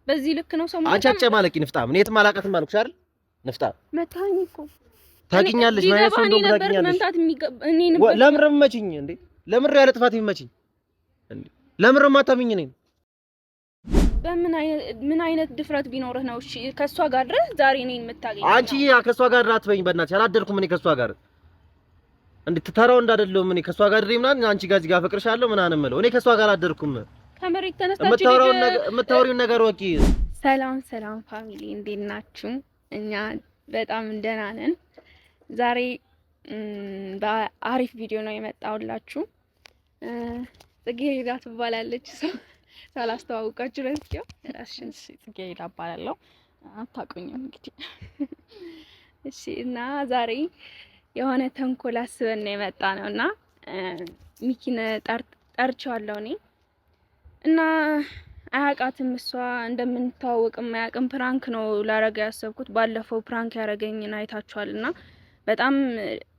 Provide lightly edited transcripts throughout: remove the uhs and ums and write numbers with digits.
በዚህ ልክ ነው ሰው አንቺ አጨማለቂ ንፍጣም። እኔ የትም አላውቃትም አልኩሽ አይደል? ንፍጣም መታኝ እኮ ታውቂኛለሽ። ማለት ሰው እንደውም ታውቂኛለሽ። ለምር የምመችኝ እንዴ? ለምር ያለ ጥፋት የሚመችኝ እንዴ? ለምር የማታምኝ ነኝ። በምን አይነት ምን አይነት ድፍረት ቢኖርህ ነው? እሺ ከሷ ጋር ድረስ ዛሬ እኔን የምታገኘው? አንቺ ከሷ ጋር አትበይኝ በእናትሽ። አላደርኩም እኔ ከሷ ጋር እንዴ ትተራው እንዳደለሁም እኔ ከሷ ጋር ድሬ ምናምን አንቺ ጋር እዚህ ጋር አፈቅርሻለሁ ምናምን የምለው እኔ ከሷ ጋር አላደርኩም። ከመሬት ተነስታችሁ የምታወሪውን ነገር ወቂ። ሰላም ሰላም family እንዴት ናችሁ? እኛ በጣም ደህና ነን። ዛሬ በአሪፍ ቪዲዮ ነው የመጣሁላችሁ። ጽጌረዳ ትባላለች። ሰው ሳላስተዋውቃችሁ ረስቼው። ራስሽን። ጽጌረዳ እባላለሁ። አታውቁኝም እንግዲህ። እሺ። እና ዛሬ የሆነ ተንኮል አስበን ነው የመጣ ነው እና ሚኪን ጠርቼዋለሁ እኔ እና አያውቃትም። እሷ እንደምንተዋወቅም አያውቅም። prank ነው ላረገ ያሰብኩት። ባለፈው prank ያረገኝን አይታችኋል እና በጣም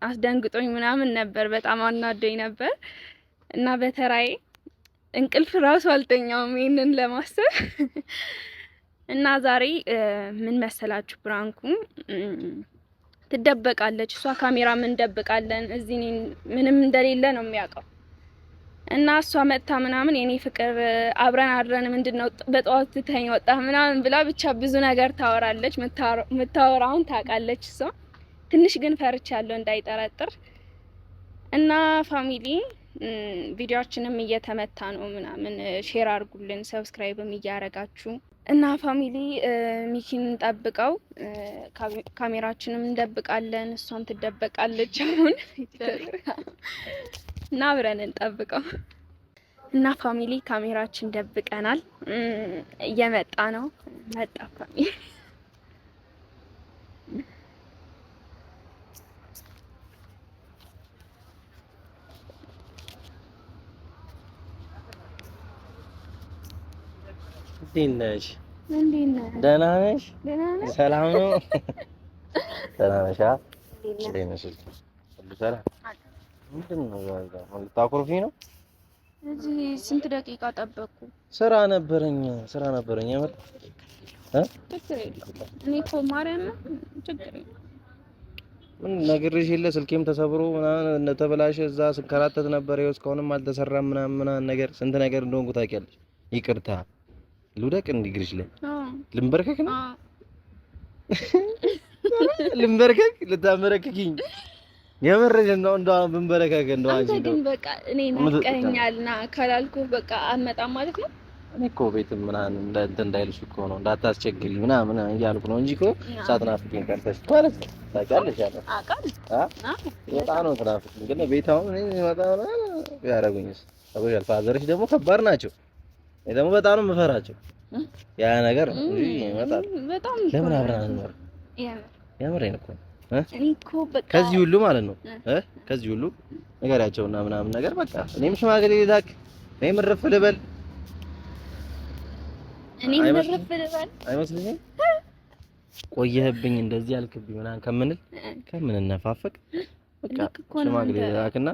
አስደንግጦኝ ምናምን ነበር። በጣም አናዶኝ ነበር እና በተራዬ እንቅልፍ ራሱ አልተኛውም ይህንን ለማሰብ እና ዛሬ ምን መሰላችሁ prank ኡ ትደበቃለች እሷ ካሜራ ምን እንደብቃለን እዚህ ምንም እንደሌለ ነው የሚያውቀው እና እሷ መጥታ ምናምን የኔ ፍቅር አብረን አድረን ምንድነው በጠዋት ትተኝ ወጣ ምናምን ብላ ብቻ ብዙ ነገር ታወራለች። ምታወራውን ታውቃለች እሷ። ትንሽ ግን ፈርቻለሁ እንዳይጠረጥር እና family ቪዲዮአችንም እየተመታ ነው ምናምን share አድርጉልን፣ subscribe ም እያረጋችሁ እና family ሚኪን ጠብቀው፣ ካሜራችንም እንደብቃለን፣ እሷም ትደበቃለች አሁን እና አብረን እንጠብቀው እና family ካሜራችን ደብቀናል። እየመጣ ነው። መጣ family። እንዴት ነሽ? እንዴት ነሽ? ደህና ነሽ? ደህና ነሽ? ሰላም ነው? ደህና ነሽ? እንዴት ነሽ? ሁሉ ሰላም? ምንድን ነው ልታኮርፊ ነው? እዚህ ስንት ደቂቃ ጠበቅኩ። ስራ ነበረኝ ስራ ነበረኝ። የምር ችግር የለውም። እኔ እኮ ማርያም ችግር የለውም። ምን ነግሬሽ የለ ስልኬም ተሰብሮ ምናምን እንደተበላሸ እዛ ስንከራተት ነበር። ይኸው እስካሁንም አልተሰራም ምናምን ምናምን ነገር ስንት ነገር እንደሆንኩ ታውቂያለሽ። ይቅርታ ልውደቅ እንደ እግርሽ ላይ ልንበርከክ ነው ልንበርከክ ልታመረክኪኝ የምርሽ ነው። እንደው ብንበረከክ እንደው አንተ ግን በቃ እኔ ናፍቀኸኛልና ካላልኩህ በቃ አልመጣም ማለት ነው። እኔ እኮ ቤትም ምናምን እንትን እንዳይልሽ እኮ ነው እንዳታስቸግሪ ምናምን እያልኩ ነው እንጂ እኮ ሳትናፍቂኝ ቀርተሽ ማለት ነው። ታውቂያለሽ ያለ በጣም ነው ትናፍቂኝ። ግን ቤት አሁን እኔ ስመጣ ምናምን ቢያደርጉኝስ? ታውቂያለሽ፣ father ሽ ደግሞ ከባድ ናቸው። እኔ ደግሞ በጣም ነው የምፈራቸው። ያ ነገር ነው እንጂ ይመጣል። ለምን አብረን አንኖርም? የምሬን እኮ ነው። ከዚህ ሁሉ ማለት ነው ከዚህ ሁሉ ንገሪያቸውና ምናምን ነገር በቃ እኔም ሽማግሌ ልላክ፣ እኔም እርፍ ልበል፣ እኔም እርፍ ልበል አይመስልሽም? ቆየህብኝ እንደዚህ አልክብኝ ምናምን ከምንል ከምንነፋፈቅ በቃ ሽማግሌ ልላክና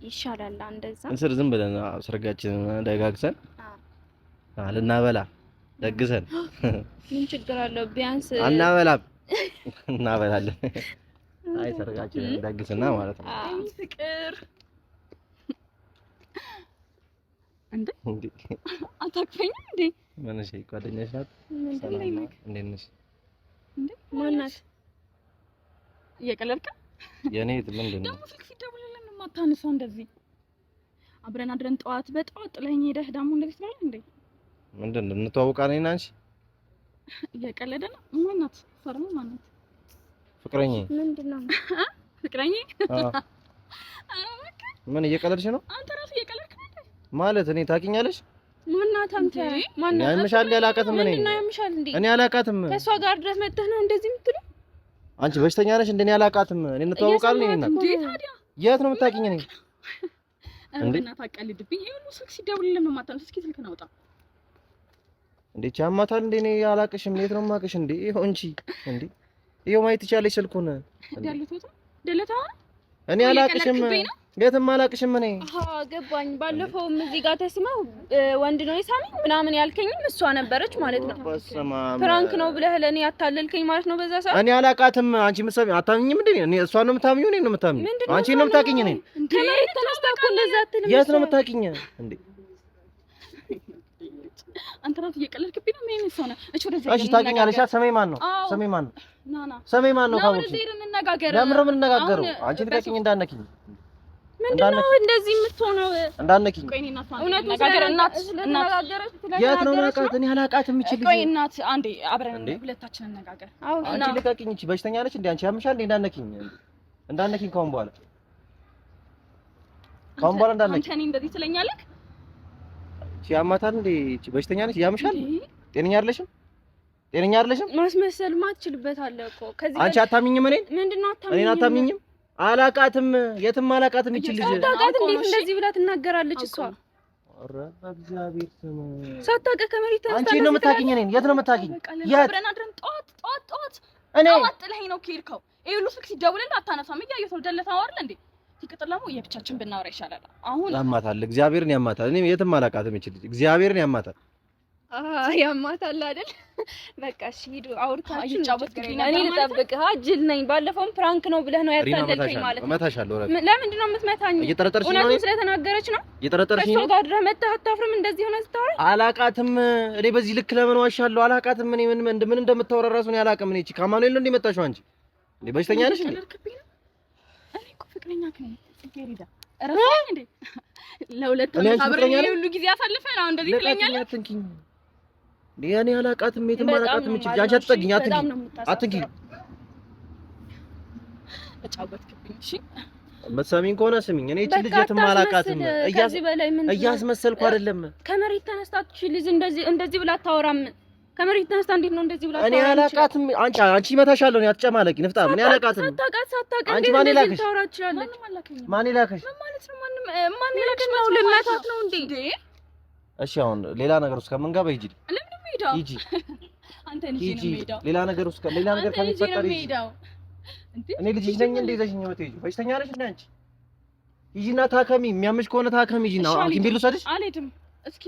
ይሻላል። እንደዛ እንስር ዝም ብለን ሰርጋችንን ደጋግሰን ልናበላ ደግሰን ምን ችግር አለው? ቢያንስ አናበላም እናበላለን። አይ ሰርጋችንን ደግስና ማለት ነው። አይ ፍቅር እንዴ አታቅፈኝም እንዴ? ምን እሺ፣ ጓደኛሽ ናት? እንዴት ነሽ? እንዴ ማናት? እየቀለድክ የኔ ምንድን ነው ደግሞ ስልክ ሲደውልልን የማታነሳው? እንደዚህ አብረን አድረን ጠዋት በጠዋት ጥለኸኝ ሄደህ ደግሞ እንደዚህ ትላለህ እንዴ? ምንድን ነው እንተዋወቃለን እኔና አንቺ? እየቀለደ ነው። ማናት? ፈርሙ ማናት? ፍቅረኛ ምንድን ነው ፍቅረኛ? ምን እየቀለድሽ ነው? አንተ ራስህ እየቀለድክ ነው ማለት እኔ ታውቂኛለሽ? ማናት? አንተ ማናት? ያምሻል። አላውቃትም። እኔ ምንድን ነው ያምሻል እንዴ? እኔ አላውቃትም። ከእሷ ጋር ድረስ መጥተህ ነው እንደዚህ የምትለው? አንቺ በሽተኛ ነሽ እንዴ? እኔ አላውቃትም። እኔ እንተዋወቃለን። እኔ እንዴ ታዲያ የት ነው የምታውቂኝ? እኔ እንዴ እናት አትቀልድብኝ። ይሄ ሁሉ ስልክ ሲደውልልን ነው የማታነሳው? እስኪ ስልክህን አውጣ። እንዴ ቻማታል እንዴ? እኔ አላውቅሽም። የት ነው የማውቅሽ? እንዴ ይኸው እንጂ እንዴ ይኸው ማየት ትችያለሽ ስልኩን። ደለታ እኔ አላውቅሽም። የትም አላቅሽም እኔ። አሃ ገባኝ። ባለፈውም እዚህ ጋር ተስመው ወንድ ነው የሳመኝ ምናምን ያልከኝም እሷ ነበረች ማለት ነው። prank ነው ብለህ ለእኔ ያታለልከኝ ማለት ነው በዛ ሰዓት። እኔ አላቃትም። አንቺ ምሰብ አታምኝም እንዴ? እኔ እሷን ነው የምታምኚው? እኔን ነው የምታምኚው? አንቺ ነው የምታውቂኝ? እኔን ከመሬት ተነስታ እኮ እንደዛ አትልም። የት ነው የምታውቂኝ እንዴ? አንተ ራስህ እየቀለድክብኝ ነው። ምን ሰው ነህ? እሺ ወደዚህ እሺ፣ ታውቂኛለሽ። ስሜ ማን ነው? ስሜ ማን ነው? ስሜ ማን ነው? ካወቅሽ ለምን ነው የምንነጋገረው? አንቺ ልቀቂኝ፣ እንዳነኪኝ። ምንድን ነው እንደዚህ የምትሆነው? እንዳነኪኝ። እውነቱን ስለተነጋገረች የት ነው የማውቃት? እኔ አላውቃትም። እቺ ልጅ ቆይ እናት፣ አንዴ አብረን ሁለታችን እንነጋገር። አንቺ ልቀቂኝ። እቺ በሽተኛ ነች እንዴ? አንቺ ያምሻል እንዴ? እንዳነኪኝ፣ እንዳነኪኝ። ከአሁን በኋላ ከአሁን በኋላ እንዳነኪኝ። አንተ እኔ እንደዚህ ትለኛለህ? ያማታል እንዴ? እቺ በሽተኛ ነች። ያምሻል። ጤነኛ አይደለሽም። ጤነኛ አይደለሽም። ማስመሰል ማትችልበት አለ እኮ። ከዚህ አንቺ አታምኝም። እኔን ምንድነው አታምኝም? እኔን አታምኝም። አላቃትም። የትም አላቃትም። እቺ ልጅ ሳታውቃት እንዴት እንደዚህ ብላ ትናገራለች? እሷ ኧረ በእግዚአብሔር ስም ሳታውቅ ከመሬት ተነስታ አንቺ ነው የምታውቂኝ። እኔን የት ነው የምታውቂኝ? የት አብረን አድረን ጠዋት ጠዋት ጠዋት እኔ ጠዋት ጥለኸኝ ነው ከሄድከው። ይሄ ሁሉ ስልክ ሲደውልልህ አታነሳም። እያየሁት ነው። ደለታው አይደል እንዴ? ሲቀጥል ደግሞ የብቻችን ብናወራ ይሻላል። አሁን ያማታል፣ እግዚአብሔርን ያማታል። እኔ የትም አላውቃትም። እቺ ልጅ እግዚአብሔርን ያማታል። ያማታል አይደል? በቃ እሺ፣ ሂዱ አውርታችሁ እየተጫወትክብኝ እኔ ልጠብቅህ። ጅል ነኝ። ባለፈውም prank ነው ብለህ ነው ያታለልከኝ ማለት ነው። እመታሻለሁ። ለምንድን ነው የምትመታኝ? እየጠረጠርሽኝ ነው። እውነቱን ስለተናገረች ነው። እየጠረጠርሽኝ ነው። ከእሷ ጋር አድረህ መተህ አታፍርም? እንደዚህ ሆነህ ስታወራ አላውቃትም። እኔ በዚህ ልክ ለምን ዋሻለሁ? አላውቃትም። እኔ ምን ምን እንደምታወራ እራሱ እኔ አላውቅም። እኔ እቺ ከአማኑኤል ነው እንደ መጣሽው አንቺ እንዴ? በሽተኛ ነሽ እንዴ? እኔ እኮ ፍቅረኛ ነኝ ጽጌረዳ። እረሳኸኝ እንዴ? ለሁለት ዓመት አብረን ይሄ ሁሉ ጊዜ አሳልፈን አሁን እንደዚህ ትለኛለህ? አትንኪኝ። እኔ አላውቃትም፣ የትም አላውቃትም። እቺ አንቺ አትጠጊኝ፣ አትንኪኝ፣ አትንኪኝ። ተጫወትክብኝ። እሺ የምትሰሚኝ ከሆነ ስሚኝ። እኔ እቺ ልጅ የትም አላውቃትም። እያስመሰልኩ አይደለም። ከመሬት ተነስታ እቺ ልጅ እንደዚህ እንደዚህ ብላ አታወራም። ከመሬት ተነስታ እንዴት ነው እንደዚህ ብላ? እኔ አላውቃትም። አንቺ አንቺ እመታሻለሁ። እኔ አትጨማለቂ ንፍጣም። እኔ አላውቃትም። ሳታውቃት ሳታውቅ እንዴት እንደዚህ ታወራ ትችላለች? ማን ይላከሽ? ምን ማለት ነው? ማንም ማን ይላከሽ ነው? ልመታት ነው እንዴ? እሺ አሁን ሌላ ነገር ውስጥ ከምንገባ ሂጂ፣ ሂጂ፣ አንተ ልጅ ነው የምሄደው። ሌላ ነገር ውስጥ ሌላ ነገር ከሚፈጠር ሂጂ። እኔ ልጅሽ ነኝ እንዴ ይዘሽኝ የምትሄጂው? በሽተኛ ነሽ እንዴ አንቺ? ሂጂና ታከሚ። የሚያምሽ ከሆነ ታከሚ። ሂጂና ሐኪም ቤት ልውሰድሽ? አልሄድም። እስኪ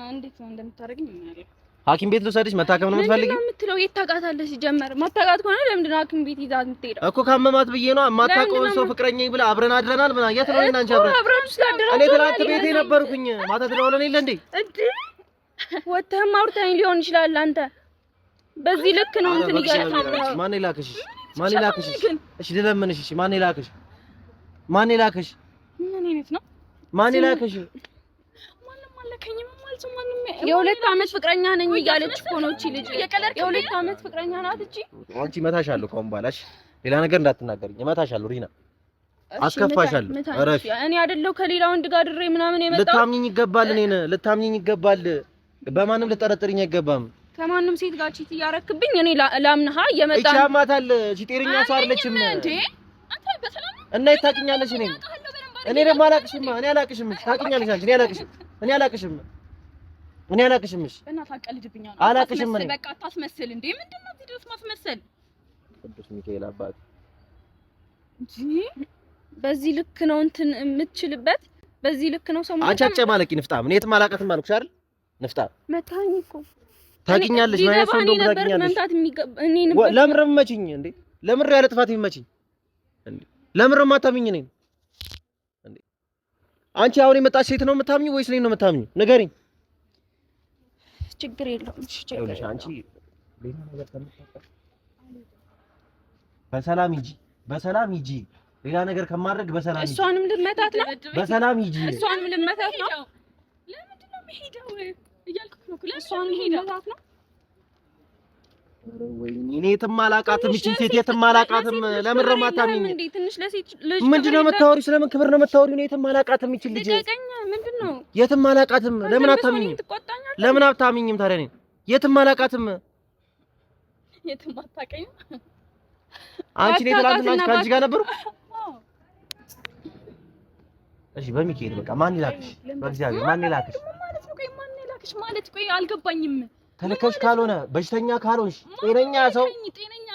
እንዴት ነው እንደምታደርግኝ እናያለን። ሐኪም ቤት ልውሰድሽ? መታከም ነው የምትፈልጊው? ምንድን ነው የምትለው? የት ታውቃታለህ? ሲጀመር ማታውቃት ከሆነ ለምንድን ነው ሐኪም ቤት ይዛት የምትሄደው? እኮ ካመማት ብዬ ነው። የማታውቀውን ሰው ፍቅረኛኝ ብላ አብረን አድረናል ምናምን። የት ነው እኔና አንቺ አብረን? አብራችሁ ስላደራችሁ እኔ ትናንት ቤቴ ነበርኩኝ። ማታ ተደዋውለን የለ እንዴ? እንዴ ወተህም አውርተኸኝ ሊሆን ይችላል። አንተ በዚህ ልክ ነው እንትን እያልክ ማን ይላክሽ? ማን ይላክሽ? እሺ ልለምንሽ። እሺ ማን ይላክሽ? ማን ይላክሽ? ምን አይነት ነው? ማን ይላክሽ? ማንም አልላከኝም ማለት ነው። ማንም የሁለት ዓመት ፍቅረኛ ነኝ እያለች እኮ ነው እቺ ልጅ። የሁለት ዓመት ፍቅረኛ ናት እቺ። አንቺ እመታሻለሁ ከአሁን በኋላ እሺ። ሌላ ነገር እንዳትናገሪኝ። እመታሻለሁ ሪና፣ አስከፋሻለሁ። እረፊ። እኔ አይደለሁ ከሌላ ወንድ ጋር ድሬ ምናምን የመጣው። ልታምኚኝ ይገባል። እኔን ልታምኚኝ ይገባል። በማንም ልጠረጥሪኝ አይገባም። ከማንም ሴት ጋር cheat እያረክብኝ እኔ ላምንሃ እየመጣ እቺ ያማታል። እቺ ጤነኛ ሰው አይደለችም እንዴ አንተ በሰላም እና ታውቂኛለሽ። እኔ እኔ ደግሞ አላቅሽም። እኔ አላቅሽም። ታውቂኛለሽ አንቺ። እኔ አላቅሽም። እኔ አላቅሽም። እኔ አላቅሽም። እሺ በእናትህ አትቀልድብኝ። አሁን አላቅሽም። እኔ በቃ አታስመስል እንዴ! ምንድን ነው እዚህ ድረስ ማስመሰል? ቅዱስ ሚካኤል አባት እንጂ በዚህ ልክ ነው እንትን የምትችልበት። በዚህ ልክ ነው ሰው አንቺ አትጨማለቂ ንፍጣም። እኔ የትም አላውቃትም አልኩሽ አይደል? ንፍጣም መታኝ እኮ ታውቂኛለሽ። ማለት ሰው እንደሆነ ታውቂኛለሽ። መምታት የሚገባ እኔ ነበር። ለምን ነው የምመችኝ እንዴ? ለምን ነው ያለ ጥፋት የሚመችኝ እንዴ? ለምን ነው የማታምኚኝ እኔን እንዴ? አንቺ አሁን የመጣች ሴት ነው የምታምኚው ወይስ እኔን ነው የምታምኚው? ንገሪኝ። ችግር የለውም። እሺ ችግር የለውም። አንቺ ሌላ ነገር ከምታውቂ በሰላም ሂጂ፣ በሰላም ሂጂ። ሌላ ነገር ከማድረግ በሰላም ሂጂ። እሷንም ልመታት ነው። በሰላም ሂጂ። እሷንም ልመታት ነው። ለምንድን ነው የምሄደው እያልኩህ ነው እኮ። እሷንም ልመታት ነው። ወይኔ እኔ የትም አላውቃትም። ይህቺን ሴት የትም አላውቃትም። ለምን ነው የማታምኚኝ? እንዴ ትንሽ ለሴት ልጅ ምንድን ነው የምታወሪው? ስለምን ክብር ነው የምታወሪው? እኔ የትም አላውቃትም። ይህቺን ልጅ ልቀቀኝ። ምንድን ነው የትም አላውቃትም። ለምን አታምኚኝም? ትቆጣኛለህ? ለምን አታምኚኝም ታዲያ? እኔን የትም አላውቃትም። የትም አታውቀኝም። አንቺ እኔ ትናንትና ከአንቺ ጋር ነበርኩ። እሺ በሚካኤል በቃ ማን ይላክሽ? በእግዚአብሔር ማን ይላክሽ? ማለት ነው። ቆይ ማን ይላክሽ ማለት ቆይ አልገባኝም። ተልከሽ ካልሆነ በሽተኛ ካልሆንሽ ጤነኛ ሰው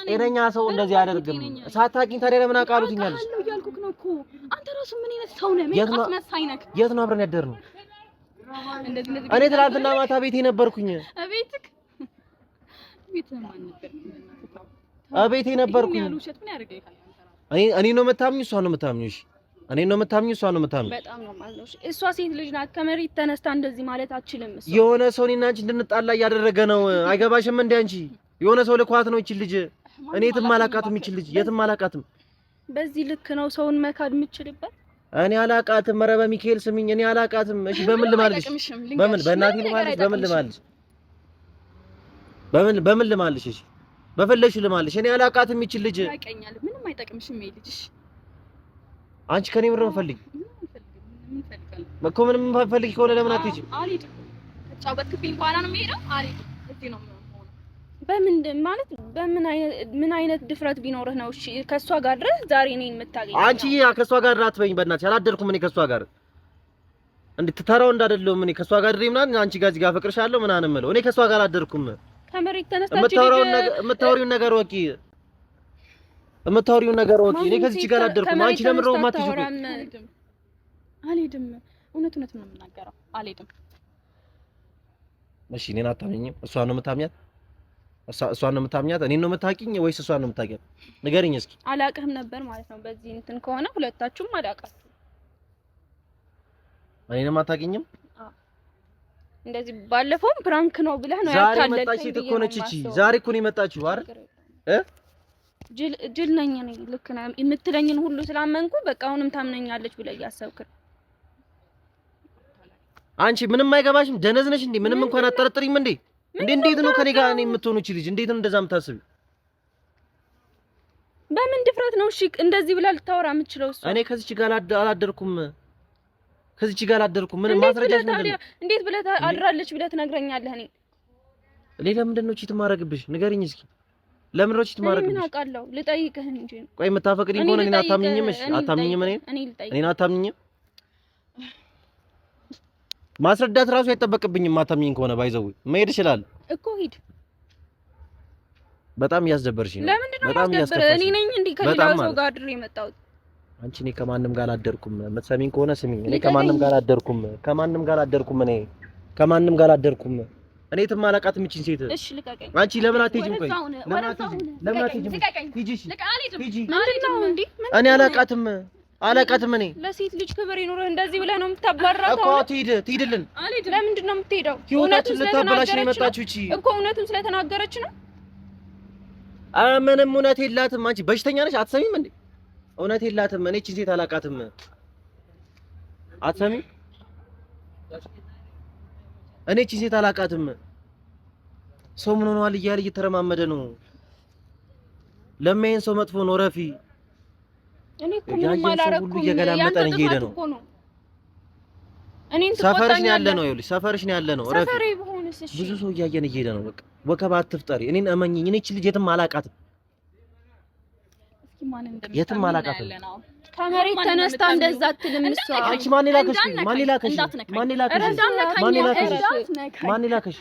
ጤነኛ ሰው እንደዚህ አያደርግም። ሳታውቂኝ ታዲያ ለምን አውቃለሁ ትኛለሽ? እያልኩህ ነው እኮ አንተ ራስህ ራሱ ምን አይነት ሰው ነህ? ምን አስመሳይ ነህ? የት ነው አብረን ያደርነው? እኔ ትናንትና ማታ ቤቴ ነበርኩኝ። ቤትክ ቤትህ ማን ነበር? ቤቴ ነበርኩኝ። እኔ ነው የምታምኚው? እሷ ነው የምታምኚው? እሺ እኔ ነው የምታምኚው? እሷ ነው የምታምኚው? በጣም ነው ማለት ነው። እሷ ሴት ልጅ ናት። ከመሬት ተነስታ እንደዚህ ማለት አትችልም። እሷ የሆነ ሰው እኔና አንቺ እንድንጣላ እያደረገ ነው። አይገባሽም እንዴ አንቺ? የሆነ ሰው ልኳት ነው ይቺ ልጅ። እኔ የትም አላውቃትም። ይቺ ልጅ የትም አላውቃትም። በዚህ ልክ ነው ሰውን መካድ የምችልበት? እኔ አላውቃትም። ኧረ በሚካኤል ስሚኝ፣ እኔ አላውቃትም። እሺ በምን ልማልሽ? በምን በእናቴ ልማልሽ? በምን ልማልሽ? በምን ልማልሽ? እሺ በፈለግሽ ልማልሽ። እኔ አላውቃትም ይቺ ልጅ። ያቀኛል። ምንም አይጠቅምሽም ይሄ ልጅ። አንቺ ከኔ ብር ፈልጊ እኮ ምንም ፈልጊ ከሆነ ለምን አትሄጂም? አልሄድም። ከተጫወትክብኝ በኋላ ነው የምሄደው። አልሄድም። እዚህ ነው የምሆነው። በምን ማለት በምን አይነት ምን አይነት ድፍረት ቢኖርህ ነው? እሺ ከሷ ጋር ድረስ ዛሬ እኔን የምታገኘው? አንቺ ከሷ ጋር አትበይኝ በእናትሽ። አላደርኩም እኔ ከሷ ጋር እንድትተራው እንዳደለሁም እኔ ከሷ ጋር ድሬ ምናምን አንቺ ጋር እዚህ ጋር አፈቅርሻለሁ ምናምን የምለው እኔ ከሷ ጋር አላደርኩም። ከመሬት ተነስታችሁ የምታወሪውን ነገር ወቂ፣ የምታወሪውን ነገር ወቂ። እኔ ከዚች ጋር አላደርኩም። አንቺ ለምን ነው የማትሄጂው? አልሄድም። እውነት እውነት ነው የምናገረው። አልሄድም። እሺ እኔን አታምኚኝም? እሷን ነው የምታምኛት? እሷን ነው የምታምኛት? እኔን ነው የምታውቂኝ ወይስ እሷን ነው የምታውቂያት? ንገሪኝ እስኪ። አላውቅህም ነበር ማለት ነው። በዚህ እንትን ከሆነ ሁለታችሁም አላውቃችሁም። እኔንም አታውቂኝም? እንደዚህ ባለፈውም prank ነው ብለህ ነው ያታለልከኝ። ዛሬ መጣች ሴት እኮ ነች እቺ። ዛሬ እኮ ነው የመጣችው አይደል? ጅል ጅል ነኝ እኔ። ልክ ነህ የምትለኝን ሁሉ ስላመንኩ በቃ አሁንም ታምነኛለች ብለህ እያሰብክ ነው። አንቺ ምንም አይገባሽም። ደነዝ ነሽ እንዴ? ምንም እንኳን አጠረጥሪም እንዴ? እንዴ እንዴት ነው ከኔ ጋር እኔ የምትሆኑ እቺ ልጅ? እንዴት ነው እንደዛ የምታስቢው? በምን ድፍረት ነው እሺ እንደዚህ ብላ ልታወራ የምትችለው እሷ? እኔ ከዚች ጋር አላደርኩም፣ ከዚች ጋር አላደርኩም። ምንም ማስረጃ ምንድን ነው? እንዴት ብለህ አድራለች ብለህ ትነግረኛለህ? እኔ ሌላ ምንድን ነው cheat ማረግብሽ? ንገሪኝ እስኪ። ለምን ነው cheat ማረግብሽ? ምን አውቃለሁ፣ ልጠይቅህ እንጂ። ቆይ የምታፈቅሪኝ ከሆነ እኔን አታምኚኝም? እሺ አታምኚኝም? እኔን አታምኚኝም? ማስረዳት ራሱ አይጠበቅብኝም። ማታምኚኝ ከሆነ ባይዘው መሄድ እችላለሁ እኮ። ሂድ። በጣም እያስደበርሽ ነው። ለምንድን ነው የማስደብርህ? እኔ ነኝ እንዴ ከሌላ ሰው ጋር አድሬ የመጣሁት? አንቺ እኔ ከማንም ጋር አላደርኩም። የምትሰሚኝ ከሆነ ስሚኝ። እኔ ከማንም ጋር አላደርኩም። ከማንም ጋር አላደርኩም። እኔ ከማንም ጋር አላደርኩም። እኔ የትም አላውቃትም ይህቺን ሴት። እሺ ልቀቀኝ። አንቺ ለምን አትሄጂም? ቆይ ለምን አትሄጂም? ለምን አትሄጂም? ሂጂ። እሺ ሂጂ። እኔ አላውቃትም አላውቃትም። እኔ ለሴት ልጅ ክብር ይኑርህ። እንደዚህ ብለህ ነው የምታባራት እኮ። ትሂድ፣ ትሂድልን። ለምንድን ነው የምትሄደው? ህይወታችን ልታበላሽ ነው የመጣችው ይህቺ እኮ። እውነቱን ስለተናገረች ነው። ምንም እውነት የላትም። አንቺ በሽተኛ ነሽ። አትሰሚም እንዴ? እውነት የላትም። እኔ ይህቺን ሴት አላውቃትም። አትሰሚም? እኔ ይህቺን ሴት አላውቃትም። ሰው ምን ሆኗል እያለ እየተረማመደ ነው። ለሚያይን ሰው መጥፎ ነው። ረፊ እኔ እኮ ምንም አላረኩም። እየገላመጠን እየሄደ ነው። እኔን ሰፈርሽ ነው ያለ ነው። ይኸውልሽ ሰፈርሽ ነው ያለ ነው። ረፊ ሰፈሬ ብሆንስ? እሺ ብዙ ሰው እያየን እየሄደ ነው። በቃ ወከባ አትፍጠሪ። እኔን እመኚኝ። እኔ ይህቺን ልጅ የትም አላውቃትም። የትም አላውቃትም። ከመሬት ተነስታ እንደዛ አትልም እሷ። አንቺ ማን ይላከሽ? ማን ይላከሽ? ማን ይላከሽ? ማን ይላከሽ? ማን ይላከሽ?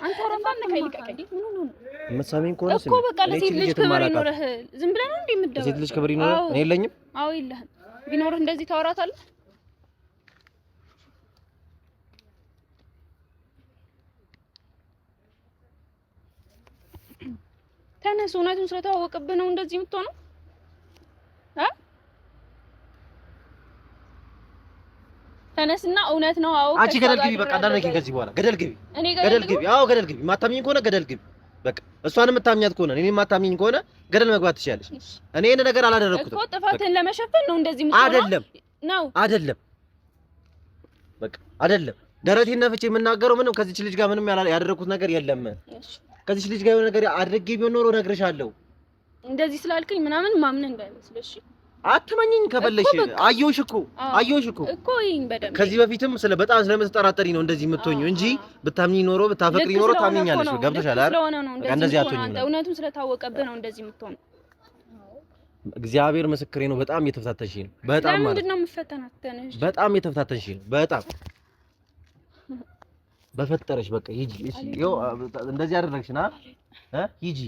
የምትሰሚኝ ከሆነ እኮ በቃ ለሴት ልጅ ክብር ይኖርህ። ዝም ብለህ ነው እንዴ የምትደውለው? ለሴት ልጅ ክብር ይኖርህ። እኔ የለኝም። አዎ የለህም። ቢኖርህ እንደዚህ ታወራታለህ? ተነስ። እውነቱን ስለተዋወቀብህ ነው እንደዚህ የምትሆነው። ተነስና እውነት ነው። አዎ አንቺ ገደል ግቢ። በቃ እንዳትነኪኝ ከዚህ በኋላ ገደል ግቢ፣ ገደል ግቢ። አዎ ገደል ግቢ። ማታምኚኝ ከሆነ ገደል ግቢ። በቃ እሷን የምታምኛት ከሆነ እኔን የማታምኚኝ ከሆነ ገደል መግባት ትችያለሽ። እኔ ይሄን ነገር አላደረኩትም እኮ ጥፋትህን ለመሸፈን ነው እንደዚህ የምትሆነው። አይደለም ነው አይደለም፣ በቃ አይደለም። ደረቴን ነፍቼ የምናገረው ምንም ከዚች ልጅ ጋር ምንም ያደረኩት ነገር የለም። ከዚች ልጅ ጋር የሆነ ነገር አድርጌ ቢሆን ኖሮ እነግርሻለሁ። እንደዚህ ስላልከኝ ምናምን ማምነህ እንዳይመስልሽ። አትመኝኝ ከፈለሽ። አየሁሽ እኮ አየሁሽ እኮ እኮ ይሄን በደንብ ከዚህ በፊትም ስለ በጣም ስለምትጠራጠሪ ነው እንደዚህ የምትሆኚው እንጂ ብታምኚኝ ኖሮ ብታፈቅሪ ኖሮ ታምኚኛለሽ። ገብቶሻል አይደል? እንደዚህ አትሆኚም። እውነቱን ስለታወቀብህ ነው እንደዚህ የምትሆነው። እግዚአብሔር ምስክሬ ነው። በጣም እየተፈታተንሽ ነው። በጣም ማለት ምንድን ነው የምፈተናተንሽ? በጣም እየተፈታተንሽ ነው። በጣም በፈጠረሽ በቃ ሂጂ። እሺ ይኸው እንደዚህ አደረግሽና ሂጂ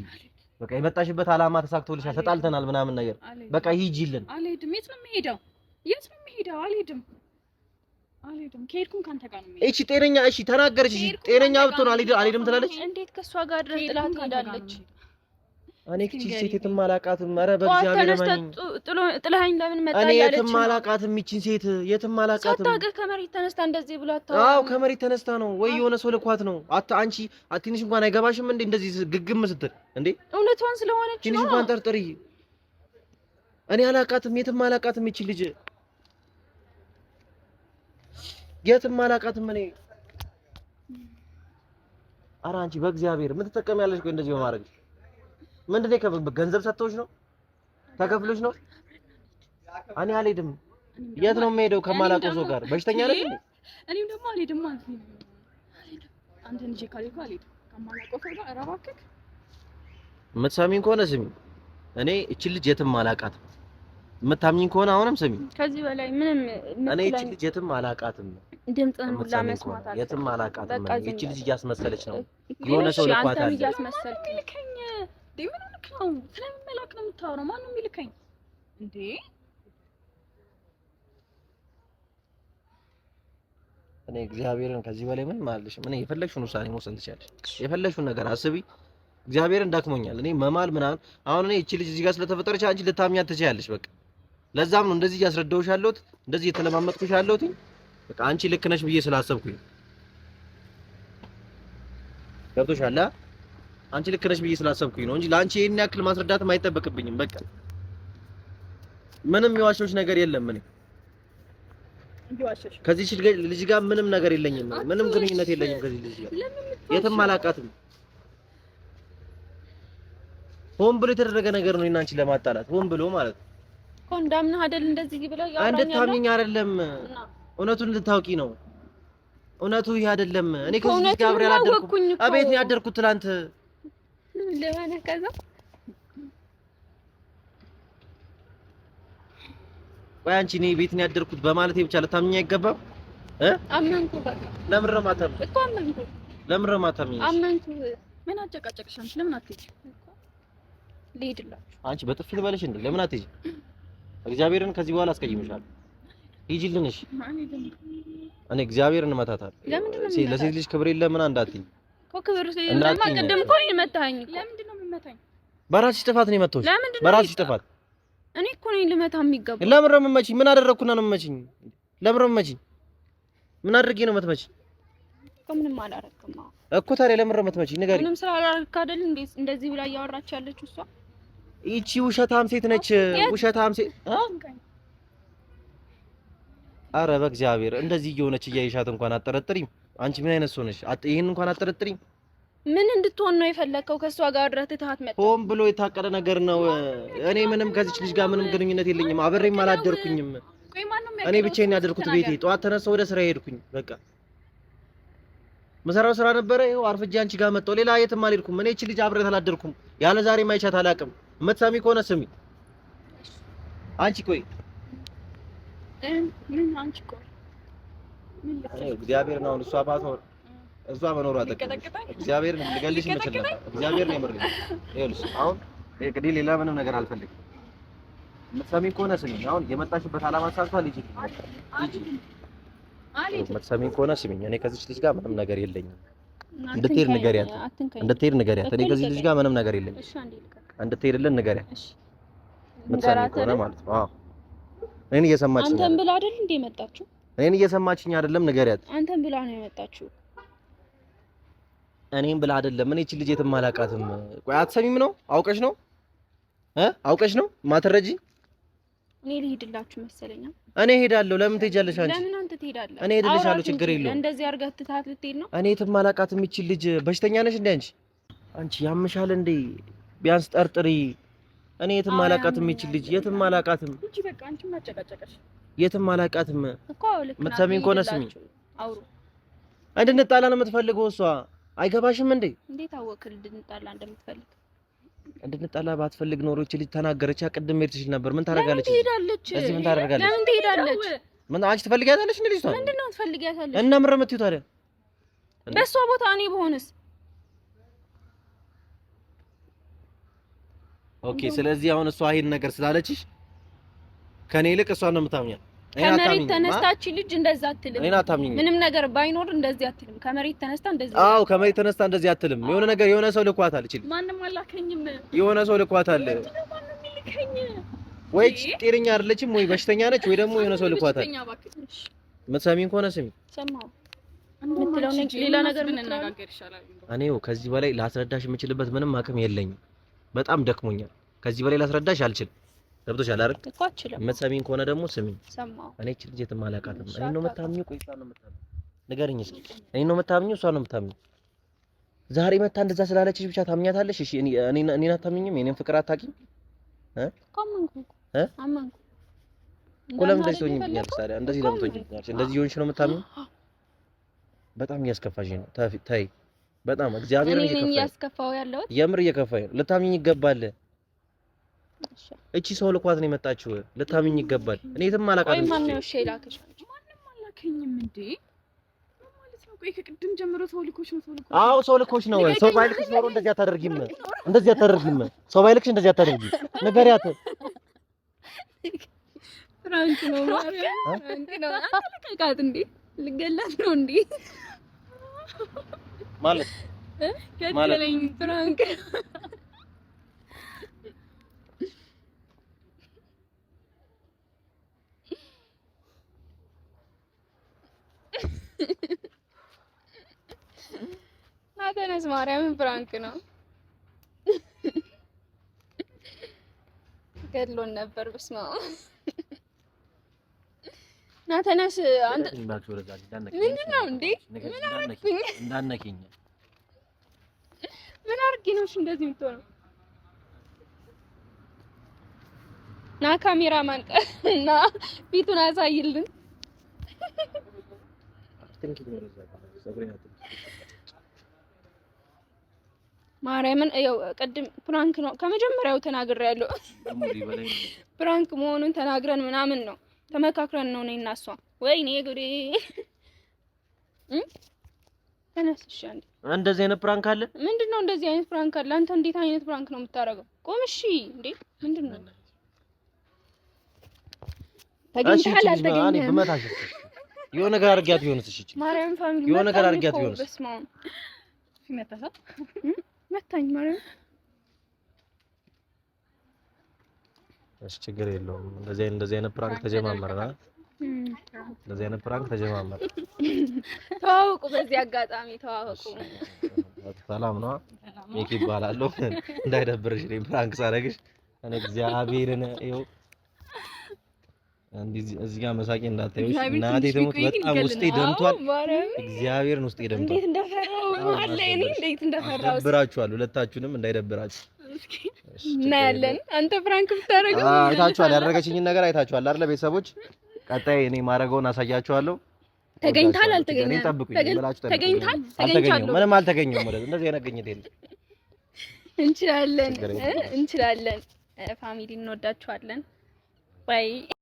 በቃ የመጣሽበት አላማ ተሳክቶልሻል። ተጣልተናል ምናምን ነገር በቃ ሂጂልን። አልሄድም። የት ነው የምሄደው? የት ነው የምሄደው? የምሄደው? አልሄድም አልሄድም። ከሄድኩም ከአንተ ጋር ነው የምሄደው። እቺ ጤነኛ እሺ ተናገረች። እሺ ጤነኛ ብትሆን አልሄድም ትላለች። እንዴት ከእሷ ጋር ድረስ ጥላት ትሄዳለች? እኔ እቺ ሴት የትም አላውቃትም። ኧረ በእግዚአብሔር እመኚኝ። ጥለኸኝ ለምን መጣ እኔ እያለች የትም አላውቃትም። ይቺን ሴት የትም አላውቃትም። ሳታውቅህ ከመሬት ተነስታ እንደዚህ ብላ አዎ ከመሬት ተነስታ ነው ወይ የሆነ ሰው ልኳት ነው። አንቺ ትንሽ እንኳን አይገባሽም እንዴ? እንደዚህ ግግም ስትል እንዴ? እውነቷን ስለሆነች ትንሽ ነው። እንኳን ጠርጥሪ። እኔ አላውቃትም፣ የትም አላውቃትም። ይቺን ልጅ የትም አላውቃትም እኔ። ኧረ አንቺ በእግዚአብሔር ምን ትጠቀሚያለሽ? ቆይ እንደዚህ በማድረግሽ ምንድን ነው? ገንዘብ ሰጥተውሽ ነው? ተከፍሎሽ ነው? እኔ አልሄድም። የት ነው የምሄደው? ከማላውቀው ሰው ጋር በሽተኛ ነሽ እንዴ? እኔም ደግሞ አልሄድም ማለት ነው። አንተን ይዤ ካልሄድኩ አልሄድም። ከማላውቀው ሰው ጋር ኧረ እባክህ። የምትሰሚኝ ከሆነ ስሚ። እኔ እቺን ልጅ የትም አላውቃትም። የምታምኚኝ ከሆነ አሁንም ስሚ። ከዚህ በላይ ምንም እኔ እቺን ልጅ የትም አላውቃትም። ድምፅህን ሁላ የምትሰሚኝ መስማት ከሆነ የትም አልፈልግም። አላውቃትም። በቃ እኔ ዝም እቺ ልጅ በል። እያስመሰለች ነው። የሆነ ሰው እሺ፣ ልኳታል። አንተም እያስመሰልክ ማነው የሚልከኝ? እንዴ ምን ሆነህ ነው? ስለምን መላክ ነው የምታወራው? ማነው የሚልከኝ እንዴ? እኔ እግዚአብሔርን ከዚህ በላይ ምንም አልልሽም። እኔ የፈለግሽውን ውሳኔ መወሰን ትችያለሽ። የፈለግሽውን ነገር አስቢ። እግዚአብሔርን ዳክሞኛል። እኔ መማል ምናምን አሁን እኔ እቺ ልጅ እዚህ ጋር ስለተፈጠረች አንቺ ልታምኛት ትችያለሽ። በቃ ለዛም ነው እንደዚህ እያስረዳሁሽ ያለሁት፣ እንደዚህ እየተለማመጥኩሽ ያለሁት። በቃ አንቺ ልክ ነሽ ብዬ ስላሰብኩኝ ገብቶሻል። አንቺ ልክ ነሽ ብዬ ስላሰብኩኝ ነው እንጂ ለአንቺ ይሄን ያክል ማስረዳትም አይጠበቅብኝም። በቃ ምንም የዋሸሁሽ ነገር የለም። እኔ ከዚህ ልጅ ጋር ምንም ነገር የለኝም። ምንም ግንኙነት የለኝም ከዚህ ልጅ ጋር የትም አላውቃትም። ሆን ብሎ የተደረገ ነገር ነው እኔና አንቺን ለማጣላት ሆን ብሎ ማለት ነው። እኮ እንዳምንህ አይደል እንደዚህ ብለው እያወራኝ ያለው እንድታምኚኝ አይደለም፣ እውነቱን እንድታውቂ ነው። እውነቱ ይሄ አይደለም። እኔ ከዚህ ልጅ ጋር አብሬ አላደርኩም። አቤት ነው ያደርኩት ትናንት ለማን ከዛ ቆይ አንቺ እኔ ቤት ነው ያደርኩት በማለቴ ብቻ ልታምኚኝ አይገባም እ አመንኩ። በቃ ለምን ነው የማታምኚኝ እኮ አመንኩ። ለምን ነው የማታምኚኝ? አመንኩ። ምን አጨቃጨቅሽ አንቺ? ለምን አትሄጂም? ልሄድላችሁ። አንቺ በጥፊ ልበልሽ እንዴ? ለምን አትሄጂም? እግዚአብሔርን ከዚህ በኋላ አስቀይምሻለሁ። ሂጂልን። እሺ እኔ እግዚአብሔርን እመታታለሁ። ለሴት ልጅ ክብር የለም ምናምን እንዳትዪ እኮ ክብር ስለሌለማ ቅድም እኮ እኔን መታኸኝ እኮ። ለምንድን ነው የምመታኝ? በራስሽ ጥፋት ነው የመታሁሽ። በራስሽ ጥፋት። እኔ እኮ ነኝ ልመታ የሚገባው። ለምን ነው የምመቺኝ? ምን አደረግኩና ነው የምመቺኝ? ለምን ነው የምመቺኝ? ምን አድርጌ ነው የምትመቺኝ? እኮ ምንም አላደረግክም እኮ። ታዲያ ለምን ነው የምትመቺኝ? ንገሪኝ። ምንም ስላላደረግክ አይደል እንዴ እንደዚህ ብላ እያወራች ያለችው እሷ? ይቺ ውሸታም ሴት ነች። ውሸታም ሴት። አረ በእግዚአብሔር እንደዚህ እየሆነች እያየሻት እንኳን አጠረጥሪም። አንቺ ምን አይነት ሰው ነሽ? ይሄን እንኳን አጠረጥሪም። ምን እንድትሆን ነው የፈለከው? ከእሷ ጋር አድረህ ትተሃት መጣህ። ሆን ብሎ የታቀደ ነገር ነው። እኔ ምንም ከዚች ልጅ ጋር ምንም ግንኙነት የለኝም። አብሬም አላደርኩኝም። እኔ ብቻዬን ያደርኩት ቤቴ። ጠዋት ተነሳሁ ወደ ስራ ሄድኩኝ። በቃ መሰራው ስራ ነበረ። ይኸው አርፍጄ አንቺ ጋር መጣሁ። ሌላ የትም አልሄድኩም። እኔ እቺ ልጅ አብሬት አላደርኩም። ያለ ዛሬ ማይቻት አላውቅም። የምትሰሚ ከሆነ ስሚ። አንቺ ቆይ ምን አንቺ ቆይ እግዚአብሔርን አሁን እሷ ባትኖር እሷ መኖሯ ጠቅም እግዚአብሔርን ልገልሽ የምችል ነበር። እግዚአብሔርን የምር ይኸውልሽ፣ አሁን እንግዲህ ሌላ ምንም ነገር አልፈልግም። የምትሰሚኝ ከሆነ ስሚኝ። አሁን የመጣሽበት ዓላማ ሳልቷል። ሂጂ ሂጂ። የምትሰሚኝ ከሆነ ስሚኝ። እኔ ከዚች ልጅ ጋር ምንም ነገር የለኝም። እንድትሄድ ንገሪያት፣ እንድትሄድ ንገሪያት። እኔ ከዚህ ልጅ ጋር ምንም ነገር የለኝም። እንድትሄድልን ንገሪያት። የምትሰሚኝ ከሆነ ማለት ነው። አዎ እኔን እየሰማችኝ አንተን ብላ አይደል እንዴ የመጣችሁ? እኔን እየሰማችኝ አይደለም? ንገሪያት። አንተን ብላ ነው የመጣችሁ። እኔም ብላ አይደለም። እኔ እቺ ልጅ የትም አላውቃትም። ቆይ አትሰሚም ነው? አውቀሽ ነው እ አውቀሽ ነው ማትረጂ? እኔ ልሄድላችሁ መሰለኝ። እኔ እሄዳለሁ። ለምን ትሄጃለሽ አንቺ? ለምን አንተ ትሄዳለህ? እኔ እሄድልሻለሁ፣ ችግር የለውም። እንደዚህ አድርገህ ትተሃት ልትሄድ ነው? እኔ የትም አላውቃትም። እቺ ልጅ በሽተኛ ነሽ እንዴ አንቺ? አንቺ ያምሻል እንዴ? ቢያንስ ጠርጥሪ። እኔ የትም አላውቃትም። እቺ ልጅ የትም አላውቃትም። እቺ በቃ አንቺ ማጨቃጨቀሽ። የትም አላውቃትም እኮ ልክ ናት። የምትሰሚኝ ከሆነ ስሚ። አውሩ። እንድንጣላ ነው የምትፈልገው እሷ። አይገባሽም እንዴ? እንዴት አወቅህ እንድንጣላ እንደምትፈልግ? እንድንጣላ ባትፈልግ ኖሮ እቺ ልጅ ተናገረች። ቅድም መሄድ ትችል ነበር። ምን ታደርጋለች? ትሄዳለች። እዚህ ምን ታደርጋለች? ለምን ትሄዳለች? ምን አንቺ ትፈልጊያታለሽ እንዴ ልጅቷን? ምንድን ነው ትፈልጊያታለሽ? እና ምን ነው የምትይው ታዲያ? በእሷ ቦታ እኔ በሆንስ? Okay። ስለዚህ አሁን እሷ ይሄን ነገር ስላለችሽ ከኔ ይልቅ እሷን ነው የምታምኛት? ከመሬት ተነስታች ልጅ እንደዛ አትልም። እኔን አታምኚኝም። ምንም ነገር ባይኖር እንደዚህ አትልም። ከመሬት ተነስታ እንደዚህ አዎ፣ ከመሬት ተነስታ እንደዚህ አትልም። የሆነ ነገር የሆነ ሰው ልኳታል። እቺ ማንም አላከኝም። የሆነ ሰው ልኳታል። ወይ ጤነኛ አይደለችም፣ ወይ በሽተኛ ነች፣ ወይ ደግሞ የሆነ ሰው ልኳታል። የምትሰሚኝ ከሆነ ስሚ። ሰማሁ የምትለው ሌላ ነገር ብንነጋገር ይሻላል። እኔ ከዚህ በላይ ላስረዳሽ የምችልበት ምንም አቅም የለኝም። በጣም ደክሞኛል። ከዚህ በላይ ላስረዳሽ አልችልም። ገብቶሻል አይደል? እኮ አልችልም። የምትሰሚኝ ከሆነ ደግሞ ስሚኝ። ሰማሁ። እኔ እቺ ልጅ የትም አላውቃትም። እኔ ነው የምታምኚው? ቆይ እሷን ነው የምታምኚው? ንገሪኝ እስኪ። እኔ ነው የምታምኚው? እሷን ነው የምታምኚው? ዛሬ መታ እንደዛ ስላለችሽ ብቻ ታምኛታለሽ? እሺ እኔ እኔን አታምኚኝም? የእኔን ፍቅር አታውቂም? እ አመንኩ እ አመንኩ እኮ ለምን እንደዚህ ትሆኚብኛለሽ ታዲያ? እንደዚህ ለምን ትሆኚብኛለሽ? እንደዚህ ሆንሽ ነው የምታምኚው? በጣም እያስከፋሽኝ ነው። ተይ፣ በጣም እግዚአብሔርን እየከፋኝ ያለሁት የምር እየከፋኝ ነው። ልታምኚኝ ይገባል። እቺ ሰው ልኳት ነው የመጣችው። ልታምኚኝ ይገባል። እኔ የትም አላውቃትም። ቆይ ማነው እሺ የላከሽ? ማንም አላከኝም እንዴ ማለት ነው። ቆይ ከቅድም ጀምሮ ሰው ልኮሽ ነው። ሰው ልኮሽ። አዎ ሰው ልኮሽ ነው። ሰው ባይልክሽ ኖሮ እንደዚህ አታደርጊም። እንደዚህ አታደርጊም። ሰው ባይልክሽ እንደዚህ አታደርጊም። ንገሪያት። prank ነው ማርያም፣ prank ነው። አንተ ልቀቃት እንዴ! ልገላት ነው እንዴ? ማለት ገደለኝ። prank ተነስ፣ ማርያምን prank ነው። ገድሎን ነበር። በስመ አብ ና ተነስ። አንተ ምንድን ነው እንዴ? ምን አደረኩኝ? እንዳነኪኝ ምን አድርጌ ነው እሺ እንደዚህ የምትሆነው? ና ካሜራማን እና ፊቱን አሳይልን። ማርያምን ያው ቅድም prank ነው ከመጀመሪያው ተናግሬያለሁ። prank መሆኑን ተናግረን ምናምን ነው ተመካክረን ነው እኔና እሷ። ወይኔ ጉዴ! ተነስ እሺ። አንዴ እንደዚህ አይነት prank አለ? ምንድን ነው እንደዚህ አይነት prank አለ? አንተ እንዴት አይነት prank ነው የምታደርገው? ቁም እሺ። እንዴ ምንድን ነው? ተገኝተሃል አልተገኘህም? የሆነ ነገር አድርጊያት ቢሆንስ? እሺ ማርያም family የሆነ ነገር አድርጊያት ቢሆንስ? በስመ አብ መታኝ ማርያም። እሺ ችግር የለውም። እንደዚህ አይነት prank ተጀማመረ። እንደዚህ አይነት prank ተጀማመረ። ተዋወቁ፣ በዚህ አጋጣሚ ተዋወቁ። ሰላም ነው፣ ሚኪ ይባላለሁ። እንዳይደብርሽ እኔ prank ሳደርግሽ እኔ እግዚአብሔርን ይኸው እዚህ ጋር መሳቂ እንዳታዩሽ። እናቴ ትሙት በጣም ውስጤ ደምቷል። እግዚአብሔርን ውስጤ ደምቷል። እንዴት እንደፈራው አለ እኔ እንዴት እንደፈራው። ደብራችኋል፣ ሁለታችሁንም እንዳይደብራችሁ እናያለን። አንተ prank ብታረገው አይታችኋል፣ ያደረገችኝን ነገር አይታችኋል አይደለ ቤተሰቦች? ቀጣይ እኔ ማረገውን አሳያችኋለሁ። ተገኝታል አልተገኘም? ተገኝታል። ተገኝቻለሁ። ምንም አልተገኘሁም። ወደ እንደዚህ አይነት ግኝት የለም። እንችላለን፣ እንችላለን። family እንወዳችኋለን። bye